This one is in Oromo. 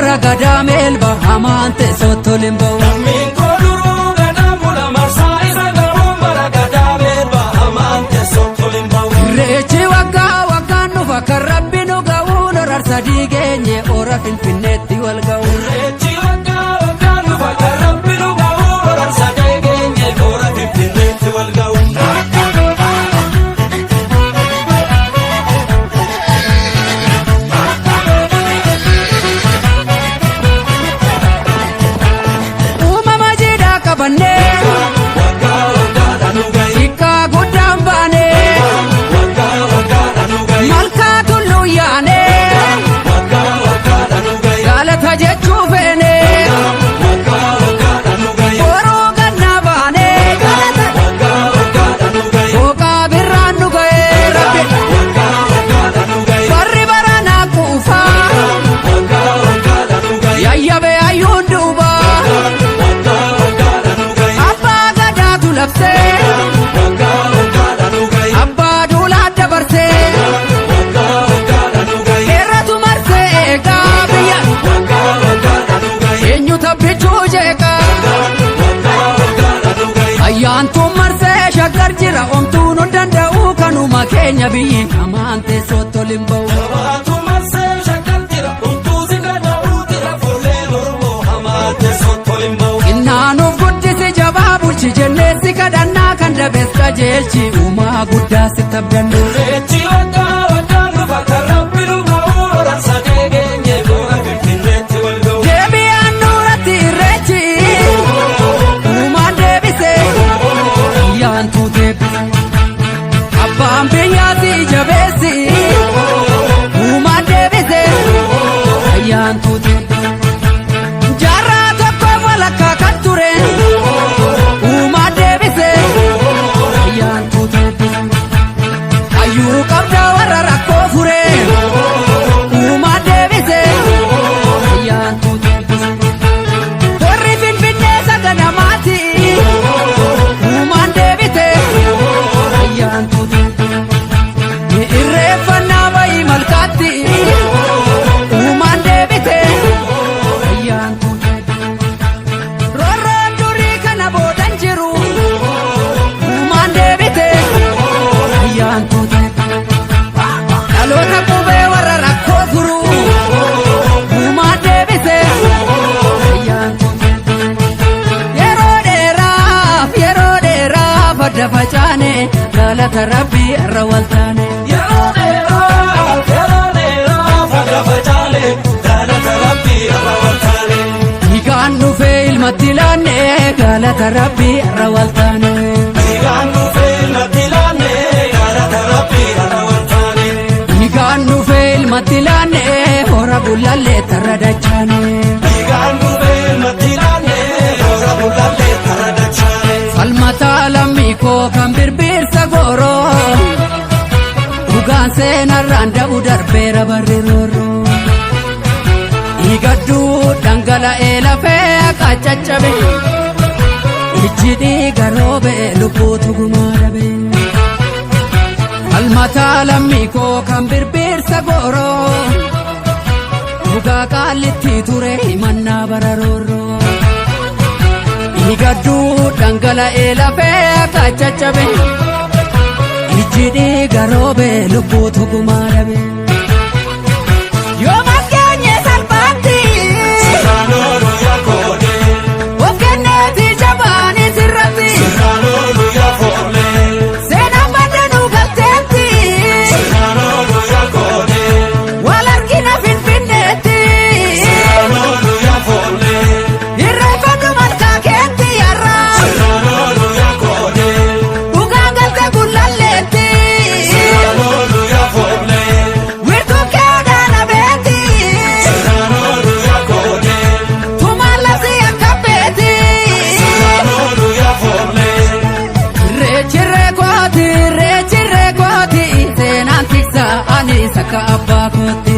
Bara gadaa meelba hamaan teessoo toliin ba'u. Lammiin koo duruu gadaamula marsaa isa gahuun bara gadaa meelba hamaan teessoo toliin ba'u. Irreechi waggaa waggaan dhufa kan rabbi nu ga'uun horar sadii geenye hora Finfinneetti wal ga'u. Irreechi waggaa waggaan dhufa kan rabbi nu ga'uun horar sadee geenye hora Finfinneetti wal ga'u. Uumama jiidhaa qabannee Waggaa waggaadhaan nu ga'i. xiqqaa guddaan baanee Waggaa waggaadhaan nu ga'i. malkaa tulluu yaanee Waggaa waggaadhaan nu ga'i. galata jechuu feenee Waggaa waggaadhaan nu ga'i. boruu gannaa baanee galata Waggaa waggaadhaan nu ga'i. booqaa birraan nu ga'ee rabbi Waggaa waggaadhaan nu ga'i. barri baranaa quufaa Waggaa waggaadhaan nu ga'i. yayyabe hayyuun duubaa Waggaa waggaadhaan nu ga'i. abbaa gadaatu labsee Waggaa waggaadhaan nu ga'i. abbaa duulaa dabarsee Waggaa waggaadhaan nu ga'i. heeratu marsee eegaa biyya Waggaa waggaadhaan nu ga'i. eenyu tabbichuu jeeqaa Waggaa waggaadhaan nu ga'i. ayyaantuun marsee shaggar jira omtuun hin danda'u kanuma keenya biyyi hamaan teessoo toliin ba'u. Jabaatu marsee shakkal jira homtuu si gada'uu jira fuulleen Oromoo hamaa teessoo toliin ba'u. Innaanuuf guddisi jabaa bulchi jennee si kadhannaa kan dabees qajeelchi uumaa guddaa si tabdannu. Irreechi waggaa waggaan dhufa kan rabbi nu ga'uu horar sadee geenye hora Finfinneetti wal ga'u. Deebi'aan nuuratti irreechi uumaan deebise ayyaantuu deebise. Abbaan biyyaati jabeessi uumaan deebise ayyaantuu deebise. Jaarraa tokko walakkaa kan ture uumaan deebise ayyaantuu deebise. Hayyuu qabda warra rakkoo fure uumaan deebise ayyaantuu deebise. Warri Finfinnee saganamaati uumaan deebite ayyaantuu deebise. Ni irreeffannaa bayii malkaatti uumaan deebite ayyaantuu deebise. Roorroon durii kana boodan jiru uumaan deebite ayyaantuu deebise. Dhaloota qubee warra rakkoo furu uumaan deebise ayyaantuu deebise. Yeroo dheeraaf yeroo dheeraaf adda facaane galata rabbii irra waltaane. Yeroo dheeraaf yeroo dheeraaf adda facaane galata rabbii irra waltaane. Dhiigaan dhufee ilmatti laanne galata rabbii irra waltaane. Dhiigaan dhufee ilmatti laanne galata rabbii irra waltaane. Dhiigaan dhufee ilmatti laanne hora bulallee tarra dachaane. Dhiigaan dhufee ilmatti laanne hora bulallee tarra dachaane. Falmataa lammii koo kan birbirsa gooroo dhugaan seenarraan da'u darbeera barri roorroo. Dhiigadduu dhangala'ee lafee akka caccabe ijji dhiiga roobe lubbuutu gumaa dhabe. Falmataa lammii koo kan birbirsa gooroo dhugaa qaallitti ture himannaa bara roorroo. Dhiigadduu dhangala'ee lafee akka caccabe ijji dhiiga roobe lubbuutu gumaa dhabe. Yoo fakkeenye salphaatti Sirraan ooluu yaa koodee of kenneeti jabaanis irratti sirraan ooluu yaa foollee seenaan baddanuu galteetti sirraan ooluu yaa koodee wal argina Finfinneetti sirraan ooluu yaa foollee irreeffadhu malkaa keetti yarraa sirraan ooluu yaa koodee dhugaan galte gullalleetti sirraan ooluu yaa foollee wirtuu keewdhaan abeetti sirraan ooluu yaa koodee tumaan labsii akka beeti. sirraan ooluu yaa foollee. Irreechirree kooti irreechirree kooti seenaan tiksa anis akka abbaa kooti.